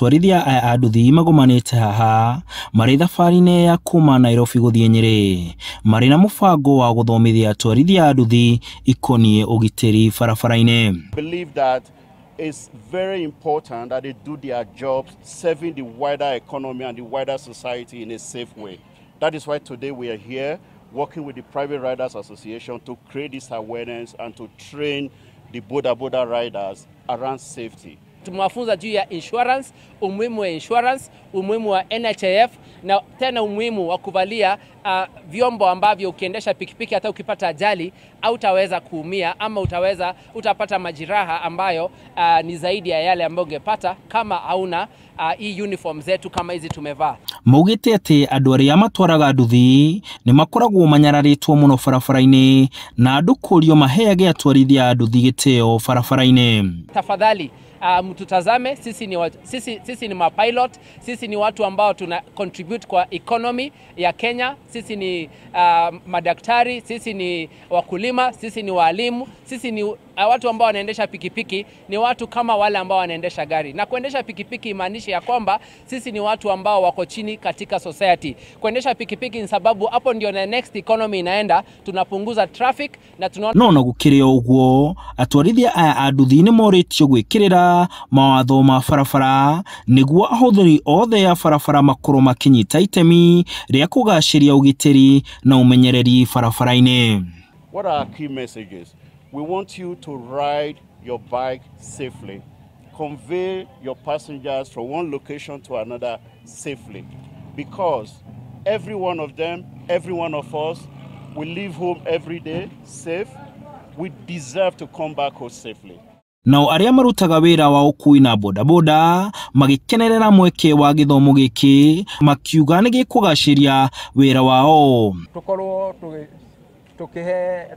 Atwarithia aya a nduthi magomanĩte haha marĩ thabarĩ-inĩ ya kuma Nairobi gũthiĩ Nyĩrĩ marĩ na mũbango wa gũthomithia atwarithia a nduthi ikoniĩ ũgitĩri barabara-inĩ. Believe that it's very important that they do their jobs serving the wider economy and the wider society in a safe way. That is why today we are here working with the Private Riders Association to create this awareness and to train the boda boda riders around safety. Tumewafunza juu ya insurance, umuhimu wa insurance, umuhimu wa NHIF na tena umuhimu wa kuvalia vyombo ambavyo ukiendesha pikipiki hata ukipata ajali hautaweza kuumia ama utapata majeraha ambayo ni zaidi ya yale ambayo ungepata kama hauna hii uniform zetu kama hizi tumevaa. Maugĩte atĩ andũ arĩa matwaraga nduthi nĩ makoragwo manyararĩtwo mũno barabara-inĩ na andũ kũrio maheage atwarithia a nduthi gĩtĩo barabara-inĩ. Tafadhali mtutazame, sisi ni mapilot, sisi ni watu ambao tuna contribute kwa economy ya Kenya, sisi ni madaktari, sisi ni wakulima, sisi ni walimu, sisi ni watu ambao wanaendesha pikipiki, ni watu kama wale ambao wanaendesha gari. Na kuendesha pikipiki imaanishi ya kwamba sisi ni watu ambao wako chini katika society. Kuendesha pikipiki ni sababu hapo ndio na next economy inaenda, tunapunguza traffic na tunaona. No na gũkĩrĩ o ũguo, atwarithia aya a nduthi nĩ morĩtio gwĩkĩrĩra mawatho ma barabara nĩguo ahũthĩri othe a barabara makorwo makĩnyita itemi rĩa kũgacĩria ũgitĩri na ũmenyereri barabara-inĩ. What are our key messages? We want you to ride your bike safely, convey your passengers from one location to another safely, because every one of them, every one of us, we leave home every day safe. We deserve to come back home safely. Nao arĩa marutaga wĩra wa ũkui na bodaboda magĩkenerera mweke wa gĩthomo gĩkĩ, makiuga nĩ gĩkũgacĩria wĩra wao. Tukorwo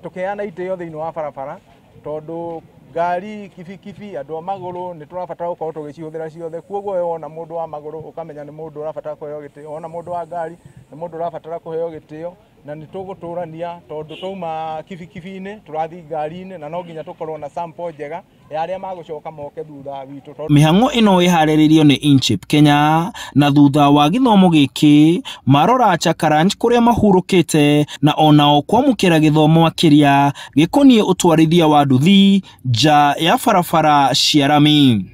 tukiheana itĩo thĩinĩ wa barabara, tondũ ngari, kibikibi, andũ a magũrũ nĩ tũrabatara gũkorwo tũgĩcihũthĩra ciothe. Kuoguo we wona mũndũ wa magũrũ ũkamenya nĩ mũndũ ũrabatara kũheo gĩtĩo, wona mũndũ wa ngari nĩ mũndũ ũrabatara kũheo gĩtĩo, na nĩ tũgũtũrania tondũ twauma kibikibi-inĩ tũrathiĩ ngari-inĩ, na no nginya tũkorwo na sample njega ya arĩa magũcoka moke thutha witũ. Mĩhang'o ĩno ĩharĩrĩirio nĩ InShape Kenya, na thutha wa gĩthomo gĩkĩ marora Chakaranch kũrĩa mahurũkĩte na onao kwamũkĩra gĩthomo makĩria gĩkoniĩ ũtwarithia wa nduthi nja ya barabara cia rami.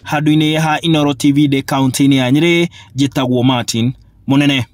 Handũ-inĩ ha Inooro TV ndĩ kaunti-inĩ ya Nyĩrĩ, njĩtagwo Martin Mũnene.